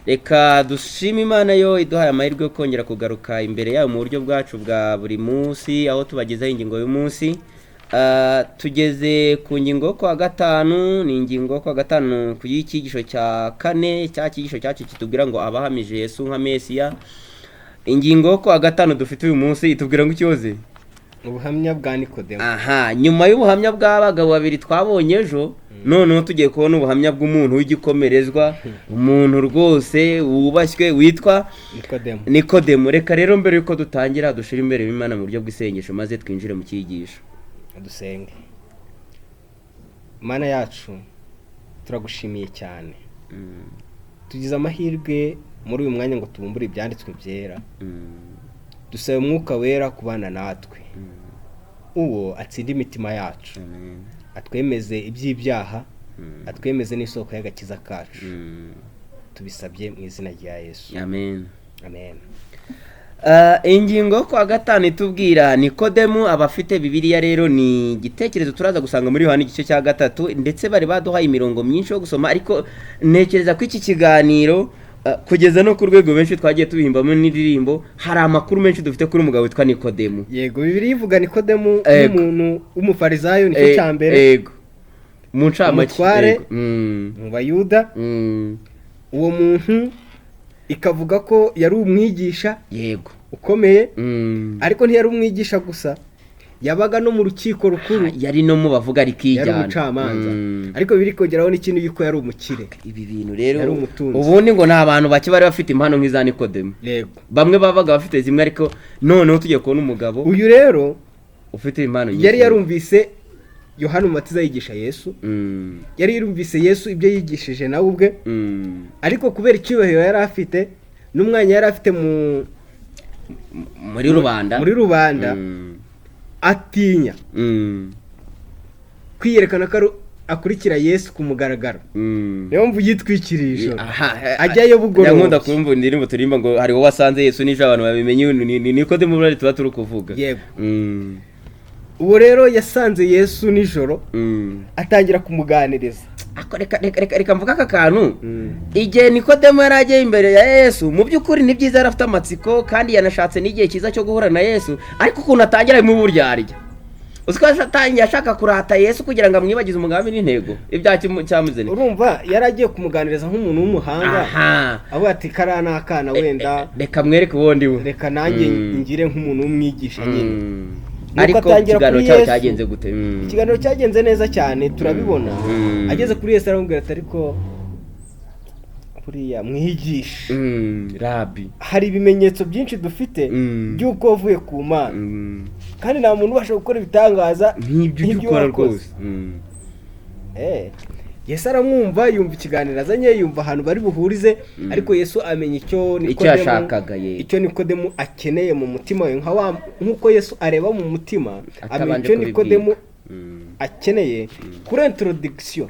Reka dushime Imana yo iduhaye amahirwe yo kongera kugaruka imbere yayo mu buryo bwacu bwa buri munsi, aho tubagezaho ingingo y'umunsi. Tugeze ku ngingo yo kuwa gatanu, ni ingingo yo kuwa gatanu ku y'icyigisho cya kane, cya cyigisho cyacu kitubwira ngo abahamije Yesu nka Mesiya. Ingingo yo kuwa gatanu dufite uyu munsi itubwira ngo ikibazo Ubuhamya bwa Nikodemu. Aha, nyuma y'ubuhamya bw'abagabo babiri twabonye ejo, noneho tugiye kubona ubuhamya bw'umuntu w'igikomerezwa, umuntu rwose wubashywe witwa Nikodemu. Nikodemu. Reka rero mbere yuko dutangira dushire imbere y'Imana mu buryo bw'isengesho, maze twinjire mu cyigisho. Dusenge. Mana yacu, turagushimiye cyane. Tugize amahirwe muri uyu mwanya ngo tubumbure ibyanditswe byera. Dusaba Umwuka Wera kubana natwe, uwo atsinda imitima yacu, atwemeze iby'ibyaha, atwemeze n'isoko y'agakiza kacu. Tubisabye mu izina rya Yesu. Amen. Amen. Ingingo yo kuwa gatanu itubwira Nikodemu. Abafite Bibiliya rero, ni igitekerezo turaza gusanga muri Yohana igice cya 3, ndetse bari baduhaye imirongo myinshi yo gusoma, ariko ntekereza ko iki kiganiro, kugeza no ku rwego benshi twagiye tubihimbamo n'indirimbo, hari amakuru menshi dufite kuri umugabo witwa Nikodemu. Yego, Bibiliya ivuga Nikodemu nk'umuntu w'umufarizayo, nicyo cya mbere. Yego, mu ncamake. Umutware mu Bayuda. Uwo muntu ikavuga ko yari umwigisha ukomeye, ariko ntiyari umwigisha gusa, yabaga no mu rukiko rukuru. Yari no mu bavuga Yari rikijyana. umucamanza, ariko biri kongeraho n'ikindi yuko yari umukire. Ibi bintu rero, Yari umutunzi. ubundi ngo ni abantu bake bari bafite impano nk'iza Nikodemu. Bamwe babaga bafite zimwe, ariko noneho tugiye kubona umugabo Uyu rero ufite impano nyinshi. yari yarumvise Yohana Umubatiza yigisha Yesu, yari yarumvise Yesu ibyo yigishije nawe ubwe, ariko kubera icyubahiro yari afite n'umwanya yari afite mu muri rubanda. Muri rubanda, atinya kwiyerekana ko akurikira Yesu ku mugaragaro. Niyo mpamvu yitwikiriye ijoro, ajyayo bugorobye. Nkunda kumva indirimbo turirimba ngo hari wowe wasanze Yesu nijoro, abantu babimenye ni Nikodemu buriya tuba turi kuvuga. Yego. Uwo rero yasanze Yesu nijoro, atangira kumuganiriza. Ako reka mvuge aka kantu. Igihe Nikodemu yari agiye imbere ya Yesu, mu by'ukuri ni byiza, yari afite amatsiko kandi yanashatse n'igihe cyiza cyo guhura na Yesu, ariko ukuntu atangira harimo uburyarya. Uzi ko atangiye ashaka kurata Yesu kugira ngo amwibagize umugambi n'intego ibya cyamuzanye. Urumva yari agiye kumuganiriza nk'umuntu w'umuhanga, avuga ati kariya ni akana wenda, Reka mwereke ubundi we. reka nanjye ngire nk'umuntu w'umwigisha nyine. Nuko Ariko atangira ikiganiro kuri cyabo Yesu. cyagenze gute? Ikiganiro cyagenze neza cyane, turabibona. Ageze kuri Yesu aramubwira ati: "Ariko buriya mwigisha, Rabi, hari ibimenyetso byinshi dufite by'uko wavuye ku Mana, kandi nta muntu ubasha gukora ibitangaza nk'ibyo ujya ukora wakoze." rwose. Yesu aramwumva, yumva ikiganiro azanye, yumva ahantu bari buhurize, ariko Yesu amenya icyo Icyo yashakaga, yego. icyo Nikodemu akeneye mu mutima we, nka wa nk'uko Yesu areba mu mutima, amenya Atabanje icyo Nikodemu kubibwira. Akeneye kuri introduction,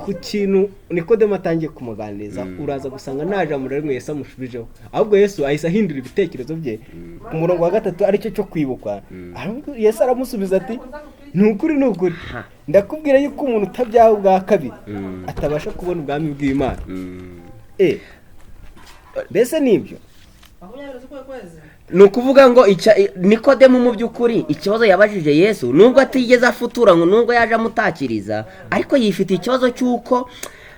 ku kintu Nikodemu atangiye kumuganiriza. Uraza gusanga nta jambo na rimwe Yesu amushubijeho, ahubwo Yesu ahise ahindura ibitekerezo bye ku murongo wa 3, aricyo cyo kwibukwa. Yesu aramusubiza ati: "Ni ukuri, ni ukuri, ndakubwira yuko umuntu utabyawe ubwa kabiri atabasha kubona ubwami bw'Imana." Mbese nibyo? Ni ukuvuga ngo Nikodemu mu by'ukuri ikibazo yabajije Yesu, nubwo atigeze afutura ngo nubwo yaje amutakiriza, ariko yifitiye ikibazo cy'uko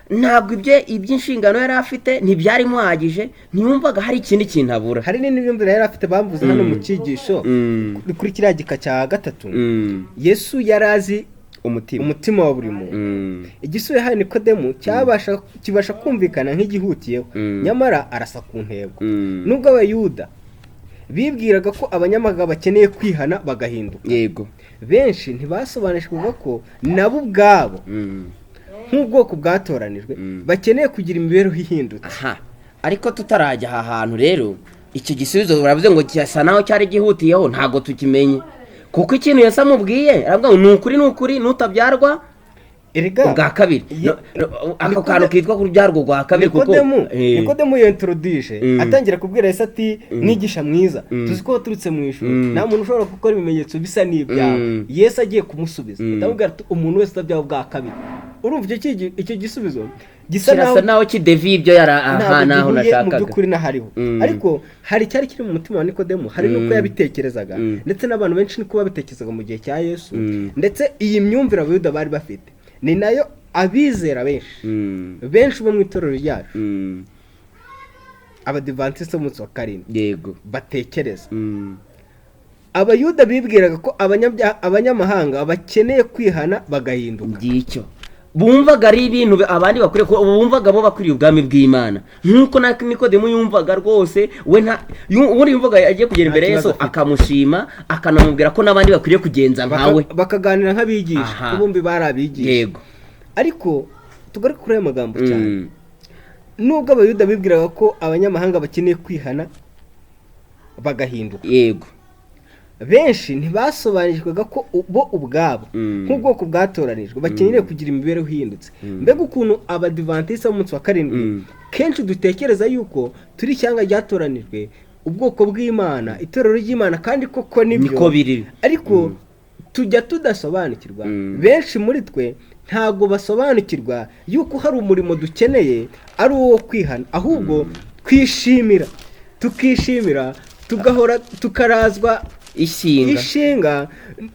ntabwo ibyo iby'inshingano yari afite ntibyari muhagije, ntiyumvaga hari ikindi kintu abura. Hari n'indi myumvire yari afite bamvuze hano mu cyigisho, kuri kiriya gika cya 3. Yesu yari azi Umutima. umutima wa buri muntu. Igisubizo yahaye Nikodemu kibasha kumvikana nk'igihutiyeho, nyamara arasa ku ntego. Nubwo Abayuda bibwiraga ko abanyamahanga bakeneye kwihana bagahinduka, benshi ntibasobanukirwaga ko nabo ubwabo nk'ubwoko bwatoranijwe bakeneye kugira imibereho ihindutse. Aha, ariko tutarajya aha hantu rero, icyo gisubizo baravuze ngo kirasa naho cyari gihutiyeho, ntabwo tukimenye, kuko ikintu Yesu amubwiye, aravuga ngo: "Ni ukuri, ni ukuri, nutabyarwa Erega Ubwa kabiri. Ako kantu kitwa kubyarwa rwa kabiri, kuko Nikodemu yentrodije, atangira kubwira Yesu ati: "Mwigisha mwiza, tuzi ko waturutse mu ijuru, nta muntu ushobora gukora ibimenyetso bisa n'ibyawe." Yesu agiye kumusubiza, ndamubwira ati: "Umuntu wese utabyawe ubwa kabiri." Urumva icyo gisubizo gisa Kirasa naho kideviye ibyo yari aha ntabwo naho gihuye mu nashakaga. by'ukuri n'ahariho. Ariko hari icyari kiri mu mutima wa Nikodemu, hari n'uko yabitekerezaga, ndetse n'abantu benshi niko babitekerezaga mu gihe cya Yesu. Ndetse iyi myumvire Abayuda bari bafite ni nayo abizera benshi, benshi bo mu itorero ryacu, Abadivantisite b'umunsi wa karindwi, batekereza. Abayuda bibwiraga ko abanyamahanga bakeneye kwihana bagahinduka. Ngicyo, bumvaga ari ibintu abandi bakwiriye kuba, bumvaga bo bakwiriye ubwami bw'Imana, nk'uko na Nikodemu yumvaga rwose we nta ubundi yumvaga agiye kugera Nta imbere ya kibazo Yesu, afite. akamushima, akanamubwira ko n'abandi bakwiriye kugenza nkawe. Bakaganira nk'abigisha, ko bombi bari abigisha. Ariko tugaruke kuri ayo magambo cyane. Nubwo Abayuda bibwiraga ko abanyamahanga bakeneye kwihana bagahinduka, benshi ntibasobanukirwaga ko bo ubwabo, nk'ubwoko bwatoranijwe, bakeneye kugira imibereho ihindutse. Mbega ukuntu Abadivantisite b'umunsi wa karindwi kenshi dutekereza yuko turi ishyanga ryatoranijwe, ubwoko bw'Imana, itorero ry'Imana, kandi koko nibyo. Niko biri. Ariko tujya tudasobanukirwa. Benshi muri twe ntabwo basobanukirwa yuko hari umurimo dukeneye, ari uwo kwihana, ahubwo twishimira, tukishimira, tugahora tukarazwa Ishinga ishinga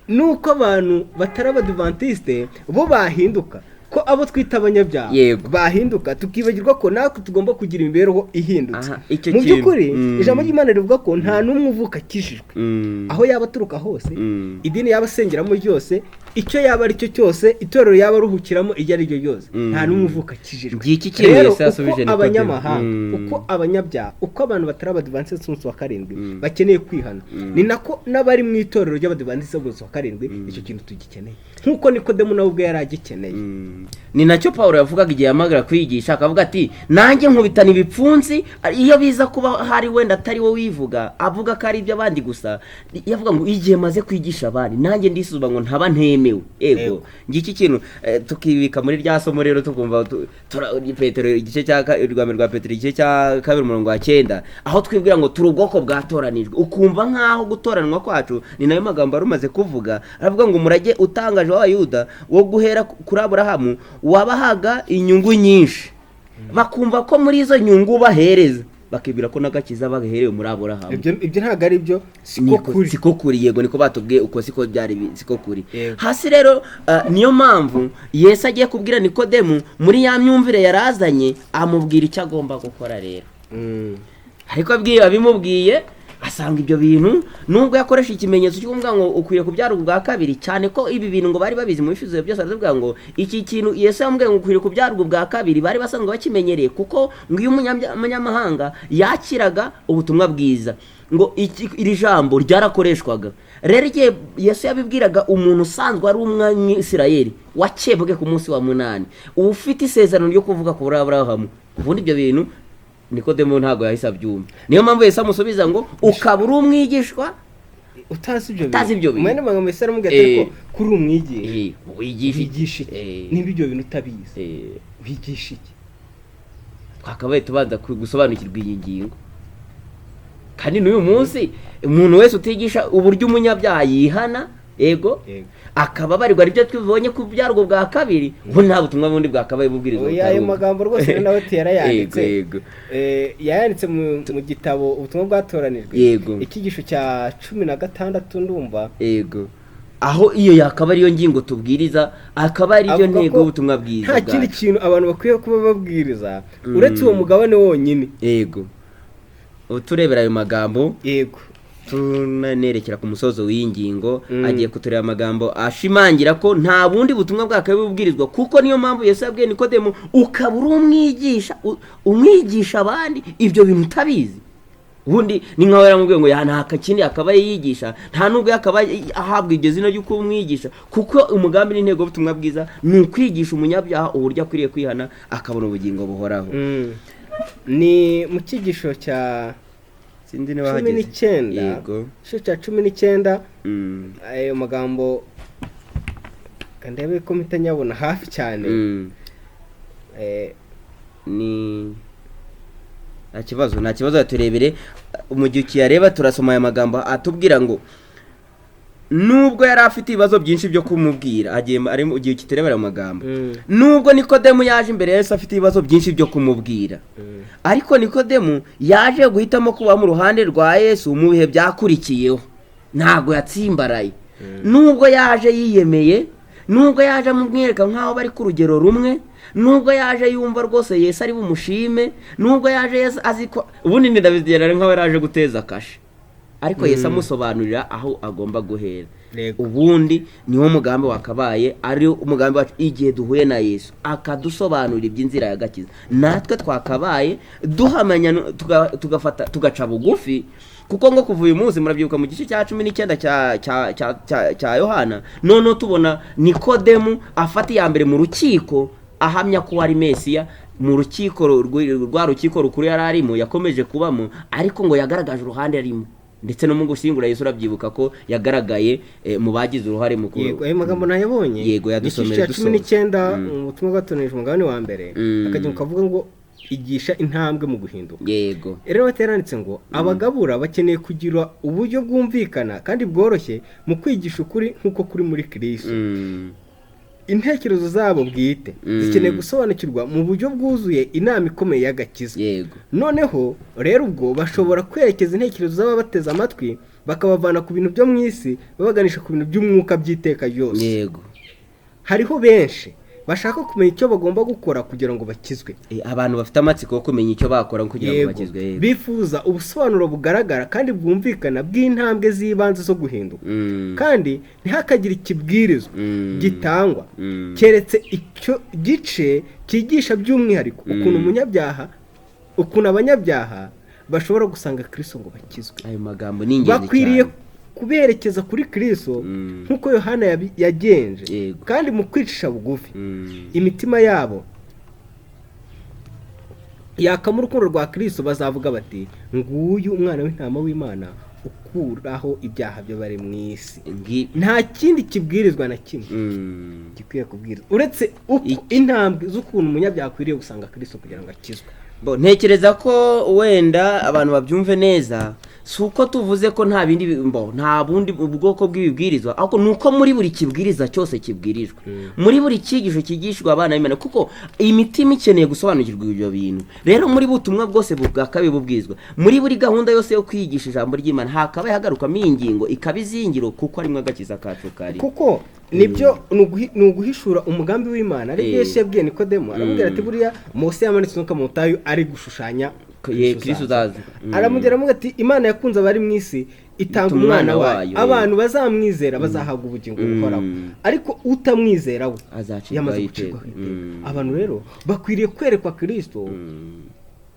nuko abantu batari Abadivantisite bo bahinduka, ko abo twita abanyabyaha bahinduka, tukibagirwa ko natwe tugomba kugira imibereho ihindutse. Aha, icyo Mu kintu. by'ukuri, ijambo ry'Imana rivuga ko nta n'umwe uvuka akijijwe, aho yaba aturuka hose, idini yaba asengeramo ryose, icyo yaba ari cyo cyose, itorero yaba aruhukiramo iryo ari ryo ryose, nta n'umwe uvuka akijijwe. Ngiki kintu Rero Yesu yasubije uko Nikodemu. abanyamahanga, uko abanyabyaha, uko abantu batari Abadivantisite b'umunsi wa karindwi bakeneye kwihana, ni nako n'abari mu itorero ry'Abadivantisite b'umunsi wa karindwi icyo kintu tugikeneye, nk'uko Nikodemu nawe ubwe yari agikeneye. Ni nacyo Paul yavugaga igihe yamagara kwigisha, akavuga ati: "Nanjye nkubitana ibipfunsi." Iyo biza kuba hari wenda atari we wivuga, avuga ko ari iby'abandi gusa, yavuga ngo: "Igihe maze kwigisha abandi, nanjye ndisuzuma ngo ntaba ntemewe." Ego. Ngiki kintu tukibika muri rya somo rero, tukumva Petero igice cya urwambere rwa Petero igice cya 2 umurongo wa 9, aho twibwira ngo turi ubwoko bwatoranijwe, ukumva nk'aho gutoranwa kwacu ni nayo magambo wari umaze kuvuga. Aravuga ngo umurage utangaje w'Abayuda wo guhera kuri Aburahamu wabahaga inyungu nyinshi, bakumva ko muri izo nyungu bahereza, bakibwira ko n'agakiza baherewe muri Aburahamu. Ibyo ntabwo ari byo, siko kuri. Siko kuri, yego, niko batubwiye uko siko byari siko kuri. Hasi rero, niyo mpamvu Yesu agiye kubwira Nikodemu muri ya myumvire yarazanye, amubwira icyo agomba gukora rero. Ariko abwiye, abimubwiye asanga ibyo bintu, nubwo yakoresha ikimenyetso cyo kuvuga ngo ukwiye kubyara ubwa kabiri, cyane ko ibi bintu ngo bari babizi mu bifuzo byose. Aravuga ngo iki kintu Yesu yamubwiye ngo ukwiriye kubyarwa ubwa kabiri, bari basanzwe bakimenyereye, kuko ngo iyo umunyamahanga yakiraga ubutumwa bwiza, ngo iri jambo ryarakoreshwaga. Rero igihe Yesu yabibwiraga umuntu usanzwe ari Umwisirayeli wakebwe ku munsi wa munani, ufite isezerano ryo kuvuga ku Aburahamu, ubundi ibyo bintu Nikodemu ntabwo yahise abyumva. Niyo mpamvu Yesu amusubiza ngo: "Ukaba uri umwigishwa Utazi ibyo Utazi ibyo bintu." Mu yandi magambo, Yesu aramubwira ati: Eh. "Ariko kuri umwigisha, Wigisha iki? wigisha iki niba ibyo bintu utabizi? Wigisha iki?" Twakabaye tubanza gusobanukirwa iyi ngingo. Kandi n'uyu munsi umuntu wese utigisha uburyo umunyabyaha yihana, yego, akaba abarirwa aribyo tubonye ku byarwo bwa kabiri, ubu nta butumwa bundi bwakabaye bubwirizwa Oya, butari ayo ubwo. magambo rwose ni nawe yarayanditse. Yego. Yayanditse mu gitabo Ubutumwa bwatoranijwe, icyigisho cya 16 ndumva. Yego, aho iyo yakaba ariyo ngingo tubwiriza, akaba ariyo Avuga ntego ko y'ubutumwa bwiza nta kindi bwacu. kintu abantu bakwiye kuba babwiriza uretse uwo mugabane wonyine. Yego, ubu turebera ayo magambo, tunanerekera ku musozo w'iyi ngingo. Agiye kutureba amagambo ashimangira ko nta bundi butumwa bwakabaye bubwirizwa, kuko niyo mpamvu Yesu yabwiye Nikodemu: "Ukaba uri umwigisha, umwigisha abandi ibyo bintu utabizi." Ubundi ni nkaho yaramubwiye ngo ya nta kindi yakabaye yigisha, nta nubwo yakabaye ahabwa iryo zina ry'uko umwigisha, kuko umugambi n'intego y'ubutumwa bwiza ni ukwigisha umunyabyaha uburyo akwiriye kwihana akabona ubugingo buhoraho. Ni mu cyigisho cya Sinzi niba cumi hageze. n'icyenda. Igice cya 19. Ayo magambo Reka ndebe ko mpita nyabona hafi cyane. Ni nta kibazo, nta kibazo, turebere mu gihe ukiyareba. Turasoma aya magambo atubwira ngo nubwo yari afite ibibazo byinshi byo kumubwira, agiye ari mu gihe kiturebera ayo magambo. Nubwo Nikodemu yaje imbere ya Yesu afite ibibazo byinshi byo kumubwira, ariko Nikodemu yaje guhitamo kuba mu ruhande rwa Yesu mu bihe byakurikiyeho. Ntabwo yatsimbaraye. Nubwo yaje yiyemeye, nubwo yaje amumwereka nk'aho bari ku rugero rumwe, nubwo yaje yumva rwose Yesu ari bumushime, nubwo yaje Yesu azi ko ubundi ndabigera nk'aho yari aje guteza kashe, ariko Yesu amusobanurira aho agomba guhera. Ubundi niwo mugambi wakabaye ari umugambi wacu igihe duhuye na Yesu akadusobanurira iby'inzira y'agakiza. Natwe twakabaye duhamanya tugafata tugaca bugufi, kuko ngo kuva uyu munsi, murabyibuka mu gice cya 19 cya Yohana, noneho tubona Nikodemu afata iya mbere mu rukiko ahamya ko ari Mesiya. Mu rukiko rwa rukiko rukuru yari arimo, yakomeje kubamo, ariko ngo yagaragaje uruhande arimo. Ndetse no mu gushyingura Yesu, urabyibuka ko yagaragaye mu bagize uruhare mu Yego, ayo magambo nayabonye. Yego, yadusomere. Igice cya Dusoza. 19 mu butumwa bwatonejwe, umugabane wa mbere, akagira kavuga ngo igisha intambwe mu guhinduka. Rero bateranditse ngo abagabura bakeneye kugira uburyo bwumvikana kandi bworoshye mu kwigisha ukuri nk'uko kuri muri Kristo. Intekerezo zabo bwite zikeneye gusobanukirwa mu buryo bwuzuye inama ikomeye y'agakiza. Noneho rero ubwo bashobora kwerekeza intekerezo z'ababateze amatwi, bakabavana ku bintu byo mu isi babaganisha ku bintu by'umwuka by'iteka ryose. Hariho benshi bashaka kumenya icyo bagomba gukora kugira ngo bakizwe. Abantu bafite amatsiko yo kumenya icyo bakora kugira ngo bakizwe, yego. Bifuza ubusobanuro bugaragara kandi bwumvikana bw'intambwe z'ibanze zo guhinduka, kandi ntihakagire ikibwirizwa gitangwa keretse icyo gice cyigisha by'umwihariko ukuntu umunyabyaha, ukuntu abanyabyaha bashobora gusanga Kristo ngo bakizwe. Ayo magambo ni ingenzi Bakwiriye cyane. kuberekeza kuri Kristo nk'uko Yohana yagenje, kandi mu kwicisha bugufi imitima yabo yakamo urukundo rwa Kristo, bazavuga bati: "Nguyu umwana w'intama w'Imana ukuraho ibyaha by'abari mu isi." Nta kindi kibwirizwa na kimwe gikwiye kubwirizwa uretse uko intambwe z'ukuntu umunyabyaha akwiriye gusanga Kristo kugira ngo akizwe. Bo, ntekereza ko wenda abantu babyumve neza, si uko tuvuze ko nta bindi nta bundi bwoko bw'ibibwirizwa, ahubwo ni uko muri buri kibwiriza cyose kibwirijwe, muri buri cyigisho cyigishwa abana b'Imana, kuko imitima ikeneye gusobanukirwa ibyo bintu. Rero muri butumwa bwose bwakabaye bubwirizwa, muri buri gahunda yose yo kwigisha ijambo ry'Imana, hakabaye hagarukamo iyi ngingo, ikaba izingiro, kuko arimo agakiza kacu kari. Kuko nibyo ni uguhishura umugambi w'Imana, aribyo Yesu yabwiye Nikodemo, aramubwira ati: "Buriya Mose yamanitse inzoka mu butayu ari gushushanya Kristo uzaza." Aramubwira, aramubwira ati: "Imana yakunze abari mu isi itanga Ituma umwana umwana wayo, wayo, abantu bazamwizera bazahabwa ubugingo buhoraho, ariko utamwizera we azacirwaho yamaze iteka. gucirwaho iteka." Abantu rero bakwiriye kwerekwa Kristo,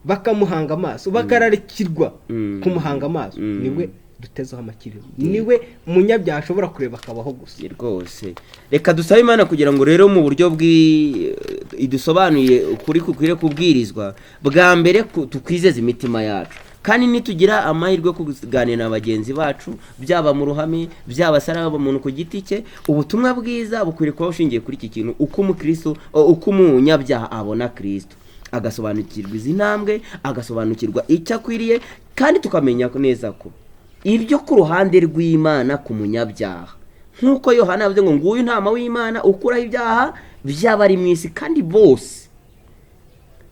bakamuhanga amaso, bakararikirwa kumuhanga amaso. Niwe dutezeho amakiriro, niwe munyabyaha ashobora kureba akabaho gusa. Rwose reka dusabe Imana kugira ngo rero mu buryo idusobanuye ukuri kukwiriye kubwirizwa bwa mbere, tukwizeze imitima yacu. Kandi nitugira amahirwe yo kuganira na bagenzi bacu, byaba mu ruhame, byaba se ari umuntu ku giti cye, ubutumwa bwiza bukwiriye kuba bushingiye kuri iki kintu: uko umukristo, uko umunyabyaha abona Kristo, agasobanukirwa izi ntambwe, agasobanukirwa icyo akwiriye. Kandi tukamenya neza ko ibyo ku ruhande rw'Imana ku munyabyaha, nk'uko Yohana yavuze ngo: "Nguyu ntama w'Imana ukuraho ibyaha by'abari mu isi." Kandi bose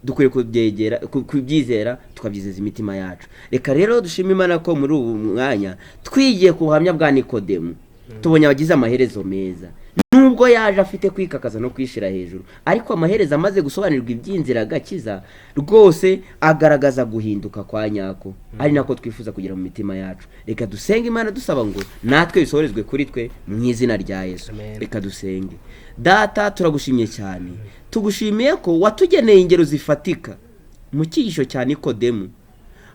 dukwiye kubyegera, kubyizera, tukabyizeza imitima yacu. Reka rero dushime Imana ko muri ubu mwanya twigiye ku buhamya bwa Nikodemu, tubonye abagize amaherezo meza. Nubwo yaje afite kwikakaza no kwishyira hejuru, ariko amaherezo amaze gusobanurirwa iby'inzira agakiza, rwose agaragaza guhinduka kwa nyako, ari nako twifuza kugira mu mitima yacu. Reka dusenge Imana dusaba ngo natwe bisohorezwe kuri twe mu izina rya Yesu. Amen. Reka dusenge. Data, turagushimye cyane, tugushimiye ko watugeneye ingero zifatika mu cyigisho cya Nikodemu.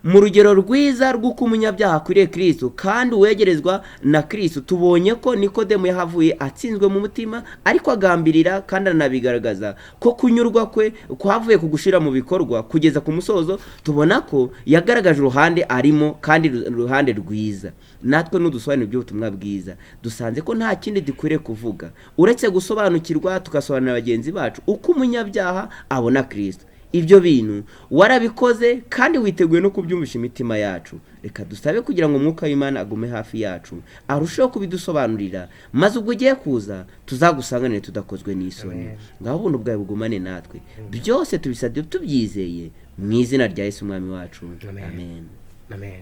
Mu rugero rwiza rw'uko umunyabyaha akwiriye Kristo kandi uwegerezwa na Kristo, tubonye ko Nikodemu yahavuye atsinzwe mu mutima, ariko agambirira kandi aranabigaragaza ko kunyurwa kwe kwavuye ku gushyira mu bikorwa kugeza ku musozo. Tubona ko yagaragaje uruhande arimo kandi uruhande rwiza. Natwe nudusobanura iby'ubutumwa bwiza, dusanze ko nta kindi dukwiriye kuvuga uretse gusobanukirwa, tugasobanurira bagenzi bacu uko umunyabyaha abona Kristo. Ibyo bintu warabikoze kandi witeguye no kubyumvisha imitima yacu. Reka dusabe kugira ngo Umwuka w'Imana agume hafi yacu, arusheho kubidusobanurira, maze ubwo ugiye kuza tuzagusanganire tudakozwe n'isoni. Ngaho ubuntu bwawe bugumane natwe. Byose tubisabye tubyizeye mu izina rya Yesu Umwami wacu. Amen. Amen. Amen.